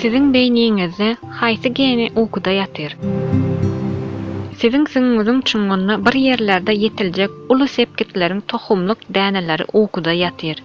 Siziň beýniňizde haýsy geni ukuda ýatyr? Siziň süňňüňiziň çuňunda bir ýerlerde ýetiljek uly sepgitleriň tohumlyk däneleri ukuda ýatyr.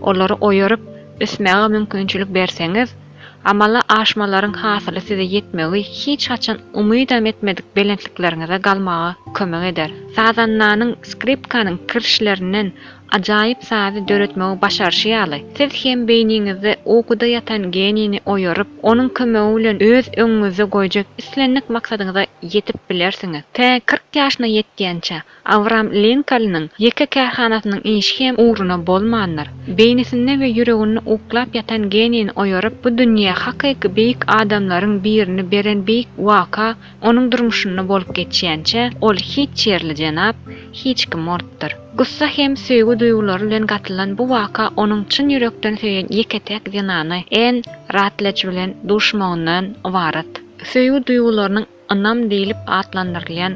Olary oýaryp, ösmäge mümkinçilik berseňiz, amala aşmalaryň hasyly size ýetmegi hiç haçan umydam etmedik belentlikleriňize galmaga kömek eder. Sazandanyň skripkanyň kirişlerinden ajaýyp sazy döretmegi başaryşy ýaly, siz hem beýniňizde ukuda ýatan genini oýaryp, onuň kömegi bilen öz öňüňizde goýjak islendik maksadyňyza ýetip bilersiňiz. Tä 40 ýaşyna ýetýänçä, Awram Linkolnyň ýeke kärhanasynyň işi hem ugruna bolmandyr. Beýnisinde we ýüreginde uklap ýatan genini oýaryp, bu dünýä hakyky beýik adamlaryň birini beren beýik waka onuň durmuşynda bolup geçýänçä, ol hiç ýerli jenap, hiç kim bolupdyr. Gussa hem söýgi duýgulary bilen gatylan bu waka onuň çyn ýürekden söýen ýeke-täk zenany Enn Ratlej bilen duşmagyndan ybarat. Söýgi duýgularynyň ynam diýlip atlandyrylýan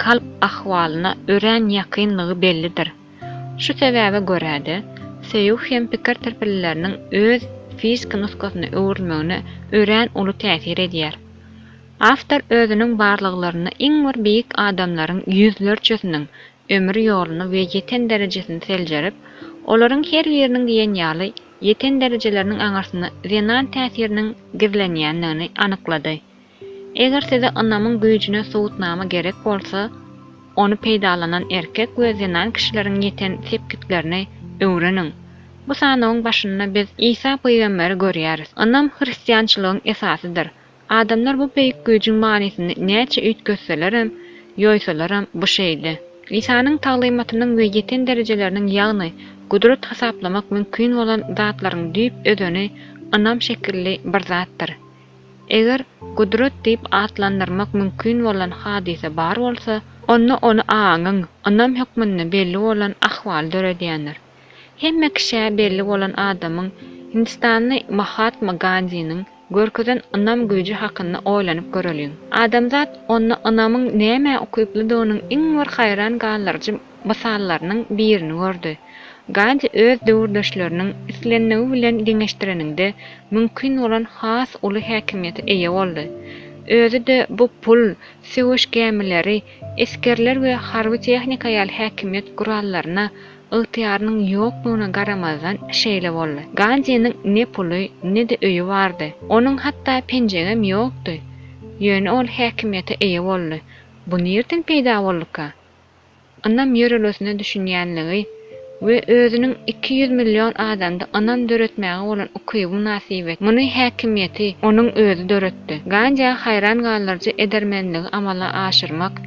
kalp ahwalyna örän ýakynlygy bellidir. Şu sebäbe görä-de, söýgi hem pikir tirpildileriniň öz fiziki nusgasyna öwrülmegine örän uly täsir edýär. Awtor özüniň barlaglarynda iň bir beýik adamlaryň ýüzlerçesiniň ömür ýoluny we ýeten derejesini seljerip, olaryň her biriniň diýen ýaly ýeten derejeleriniň aňyrsynda zenan täsiriniň gizlenýändigini anyklady. Eger size ynamyň güýjüne subutnama gerek bolsa, ony peýdalanan erkek we zenan kişileriň ýeten sepgitlerini öwreniň. Bu sanawyň başynda biz Isa pygamberi görýäris. Ynam hristiançylygyň esasydyr. Adamlar bu beýik güýjüň manysyny näçe üýtgetselerem, ýoýsalaram, bu şeýle. Isanyň taglymatynyň we ýeten derejeleriniň ýagny gudrat hasaplamak mümkin bolan zatlaryň düýp özeni ynam şekilli bir zatdyr. Eger gudrat diýip atlandyrmak mümkin bolan hadysa bar bolsa, onda ony aňyň, ynam hökmünde belli bolan ahwaly döredýändir. Hemme kişä belli bolan adamyň, hindistanly Mahatma Gandiniň görkezen ynam güýji hakynda oýlanyp göreliň. Adamzat onda ynamyň nämä ukyplydygynyň iň bir haýran galdyryjy mysallarynyň birini gördi. Gandi öz döwürdeşleriniň islendigi bilen deňeşdireniňde mümkin bolan has uly häkimiýete eýe boldy. Özi-de bu pul, söweş gämileri, esgerler we harby tehnika ýaly häkimiýet gurallaryna ygtyýarynyň ýoklugyna garamazdan şeýle boldy. Gandiniň ne puly, ne-de öýi bardy. Onuň hatda penjegem ýokdy. Ýöne ol häkimiýete eýe boldy. Bu nirden peýda bolduka? Ynam ýörelgesine düşünýänligi we özüniň 200 million adamda ynam döretmäge bolan ukyby mynasybetli muny häkimiýeti onuň özi döretdi. Gandä haýran galdyryjy edermenligi amala aşyrmak,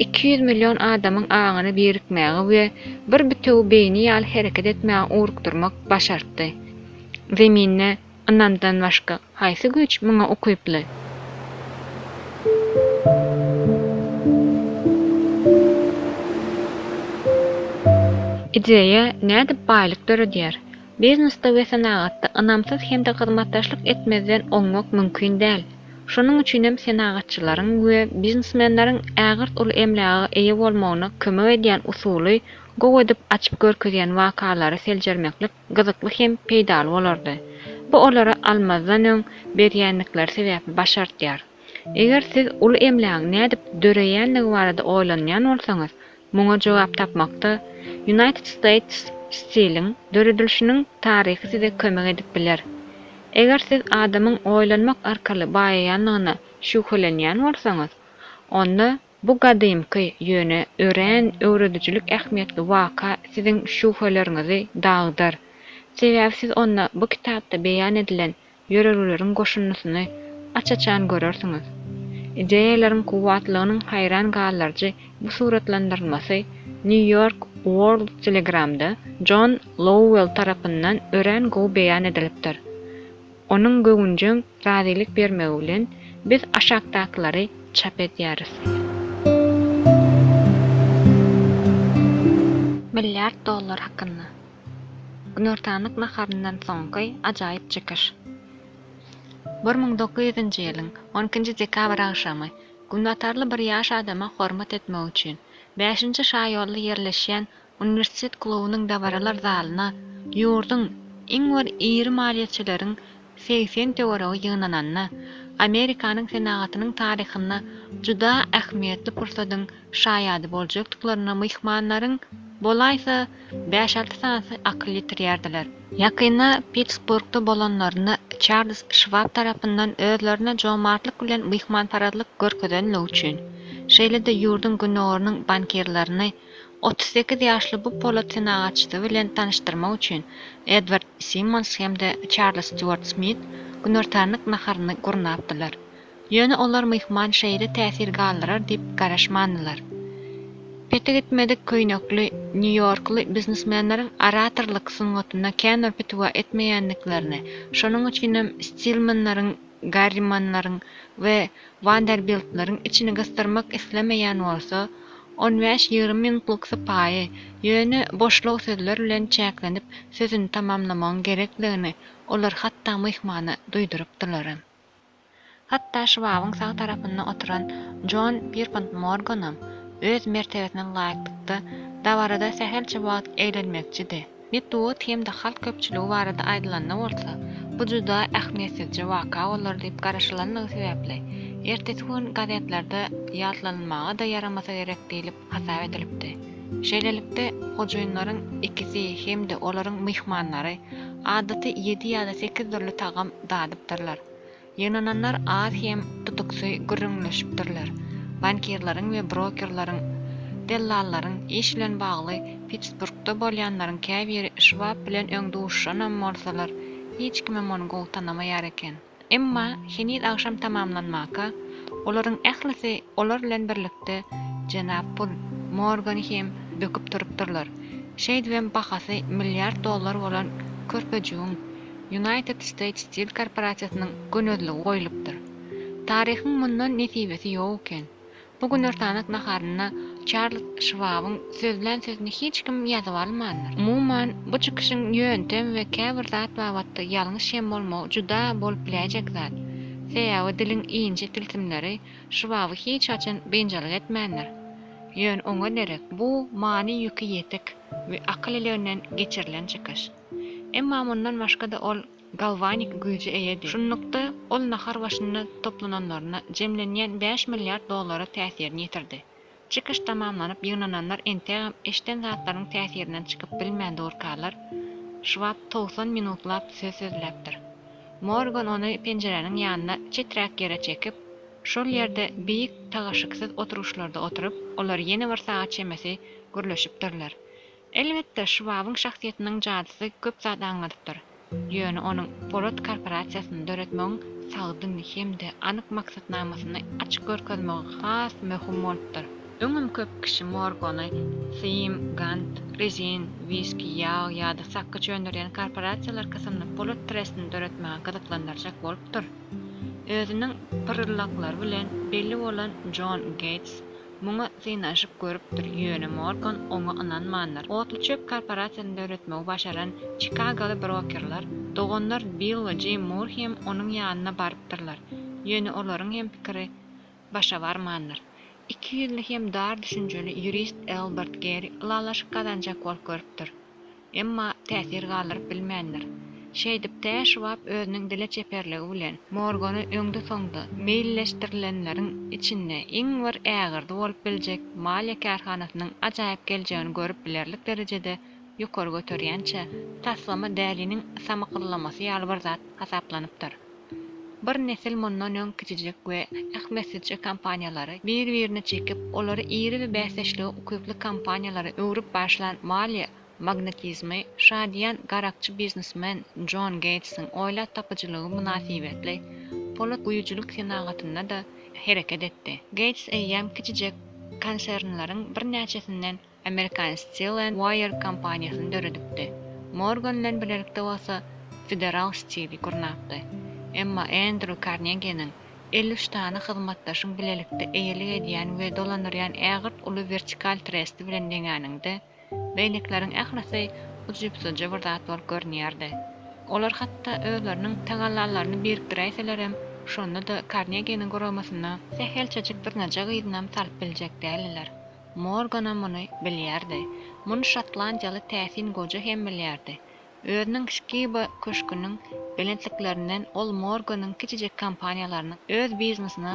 200 million adamyň aňyny birikmäge we bir bitewi beýni ýaly hereket etmäge ugrukdyrmak başartdy. Zeminde Ynamdan başga haýsy güýç muňa ukyply? Ideýa nädip baýlyk döredýär? Biznesde we senagatda ynamsyz hem-de hyzmatdaşlyk etmezden oňmak mümkin däl. Şonuň üçinem senagatçylaryň we biznesmenleriň ägirt uly emläge eýe bolmagyna kömek edýän usuly gowy edip açyp görkezýän wakalary seljermeklik gyzykly hem peýdaly bolardy. Bu olara almazdan öň berýändikleri sebäpli başartýar. Eger siz uly emlägiň nädip döreýändigi barada oýlanýan bolsaňyz, muňa jogap tapmakda United States Steel-iň döredilişiniň taryhy size kömek edip biler. Eger siz adamyň oýlanmak arkaly baýaýanlygyna şübhelenýän bolsaňyz, onda Bu gadymky, ýöne örän öwredijilik ähmiýetli waka siziň şübheleriňizi dagydar. Sebäbi siz onda bu kitapda beýan edilen ýörelgeleriň goşundysyny aç-açan görersiňiz. Ideýalaryň kuwwatlygynyň haýran galdyryjy bu suratlandyrylmasy New York World Telegramda Jon Louwell tarapyndan örän gowy beýan edilipdir. Onuň göwünjeň razylyk bermegi bilen, biz aşakdakylary çap edýäris. Milliard dollar hakynda. Günortanlyk naharyndan soňky ajaýyp çykyş. 1900-nji ýylyň on ikinji dekabr agşamy, günbatarly bir ýaş adama hormat etmek üçin, Bäşinji şaýolda ýerleşýän Uniwersitet klubunyň dabaralar zalyna ýurduň iň bir iri maliýeçileriň 80 töweregi ýygnananda, Amerikanyň senagatynyň taryhynda juda ähmiýetli pursadyň şaýady boljakdyklaryna myhmanlaryň, bolaýsa, bäş-alty sanysy akyl ýetirýärdiler. Ýakynda Pittsburgda bolanlarynda Çarlz Şwab tarapyndan özlerine jomartlyk bilen myhmanparazlyk görkezenligi üçin, şeýle-de ýurduň gündogarynyň bankirlerini 38 ýaşly bu polat senagatçysy bilen tanyşdyrmak üçin Edward Simmons hem-de Çarlz Stýuart Smit günortanlyk naharyny gurnapdylar. Ýöne olar myhman şeýle täsir galdyrar diýip garaşmandylar. Pete gitmedik köýnekli nýu-ýorkly biznesmenleriň oratorlyk sungatyna kän bir pitiwa etmeýändiklerini, şonuň üçinem Stilmanlaryň, Garrimanlaryň we Wanderbiltleriň içini gysdyrmak islemeýän bolsa, on bäş-ýigrimi minutlyk sypaýy, ýöne boşlag sözler bilen çäklenip sözüni tamamlamagyň gerekligini olar hatda myhmana duýdurypdylaram. Hatda Şwabyň sag tarapynda oturan Jon Pirpont Morganam öz mertebesine laýyklykda dabarada sähelçe wagt eglenmekçidi. Metbugat hem-de halk köpçüligi barada aýdylanda bolsa, bu juda ähmiýetsizje waka bolar diýip garaşylanlygy sebäpli, ertesi gün gazetlerde ýatlanylmaga-da ýaramasa gerek diýlip hasap edilipdi. Şeýlelikde, hojaýynlaryň ikisi hem-de olaryň myhmanlary adaty ýedi ýa-da sekiz dürli tagam dadypdyrlar. Ýygnananlar az hem tutuksy gürrüňleşipdirler. Bankirleriň we brokerleriň, dellallaryň, iş bilen bagly Pittsburgda bolýanlaryň käbiri Şwab bilen öň duşuşanam bolsalar, hiç kimem ony gowy tanamaýar eken. Emma heniz agşam tamamlanmaka, olaryň ählisi olar bilen birlikde jenap Pul Morgany hem böküp turupdyrlar. Şeýdibem bahasy milliard dollar bolan körpejigiň United States Steel korporasiýasynyň gönezligi goýlupdyr. Taryhyň mundan nesibesi ýok eken. Bu günortanlyk naharynda Çarlz Şwabyň sözlän sözüni hiç kim ýazyp almandyr. Umuman, bu çykyşyň ýöntem we käbir zat babatda ýalňyş hem bolmagy juda bolup biläýjek zat. Sebäbi diliň inçe tilsimleri Şwaby hiç haçan biynjalyk etmändir. Ýöne oňa derek bu many ýüki ýetik we akyl eleginden geçirilen çykyş. Emma mundan başga-da ol galwanik güýje eýedi. Şunlukda, ol nahar başynda toplananlaryna jemlenýän bäş milliard dollara täsirini ýetirdi. Çykyş tamamlanyp, ýygnananlar entegem eşiden zatlarynyň täsirinden çykyp bilmän durkalar, Şwab 90 minutlap söz sözläpdir. Morgan ony penjiräniň ýanyna çeträk ýere çekip, şol ýerde beýik tagaşyksyz oturyşlarda oturyp, olar ýene bir sagat çemesi gürleşipdirler. Elbetde, Şwabyň şahsyýetiniň jadysy köp zat aňladypdyr. Ýöne onuň polat korporasiýasyny döretmegiň sagdyn hem-de anyk maksatnamasyny açyk görkezmegi has möhüm bolupdyr. Öňem köp kişi Morgany sym, gant, rezin, wiski, ýag ýa-da sakgyç öndürýän korporasiýalar kysymly polat trestini döretmäge gyzyklandyrjak bolupdyr. Özüniň pyrryllaklary bilen belli bolan Jon Geýts Muňa synanyşyp görüpdir, ýöne Morgan oňa ynanmandyr. Otluçöp korporasiýasyny döretmegi başaran çikagoly brokerler, doganlar Bill we Jim Mur hem onuň ýanyna barypdyrlar, ýöne olaryň hem pikiri başa barmandyr. Ikiýüzli hem dar düşünjeli ýurist Elbert Geri ylalaşyk gazanjak bolup görüpdir. Emma täsir galdyryp bilmändir. Şeýdip, tä Şwab özüniň dile çeperligi bilen Morgany öňde-soňda meýilleşdirilenleriň içinde iň bir ägirdi bolup biljek maliýe kärhanasynyň ajaýyp geljegini görüp bilerlik derejede ýokary göterýänçä, taslama däliniň samykyllamasy ýaly bir zat hasaplanypdyr. Bir nesil mundan öň kiçijik we ähmiýetsizje kompaniýalary bir-birine çekip, olary iri we bäsdeşlige ukyply kompaniýalara öwrüp başlan maliýe magnetizmi şadyýan garakçy biznesmen Jon Geýtsiň oýlap tapyjylygy mynasybetli polat guýujylyk senagatynda-da hereket etdi. Geýts eýýäm kiçijek konsernleriň birnäçesinden American Steel and Wire kompaniýasyny döredipdi. Morgan bilen birlikde bolsa Federal Steel-i gurnapdy. Emma Endru Karneginiň 53 sany hyzmatdaşyň bilelikde eýelik edýän we dolandyrýan ägirt uly wertikal tresti bilen deňäniňde, beýlekileriň ählisi ujypsyzja bir zat bolup görünýärdi. Olar hatda özleriniň tagallalaryny birikdiräýselerem, şonda-da Karneginiň guramasyna sähelçejik dyrnajak yzynam salyp biljek däldiler. Morganam muny bilýärdi. Muny şotlandiýaly täsin goja hem bilýärdi. Özüniň Şkiba köşgüniň belentliklerinden ol Morganyň kiçijik kompaniýalarynyň öz biznesine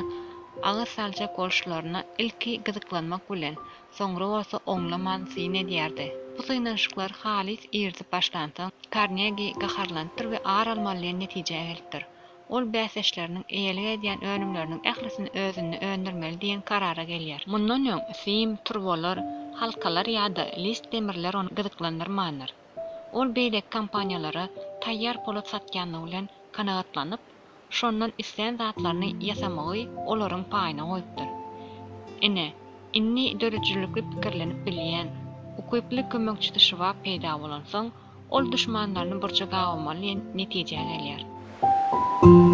agyz saljak boluşlaryna ilki gyzyklanmak bilen, soňra bolsa oňlaman syn edýärdi. Bu synanyşyklar halys irizip başlansoň, Karnegi gaharlanypdyr we ar almaly diýen netijä gelipdir. Ol bäsdeşleriniň eýelik edýän önümleriniň ählisini özünde öndürmeli diýen karara gelýär. Mundan öň sim, turbalar, halkalar ýa-da list demirler ony gyzyklandyrmandyr. Ol beýleki kompaniýalara taýýar polat satýanlygy bilen kanagatlanyp, şondan islän zatlaryny ýasamagy olaryň paýyna goýupdyr. Ine, indi döredijilikli pikirlenip bilýän, ukyply kömekçisi Şwab peýda bolansoň, ol duşmanlaryny burça gabamaly diýen netijä gelýär.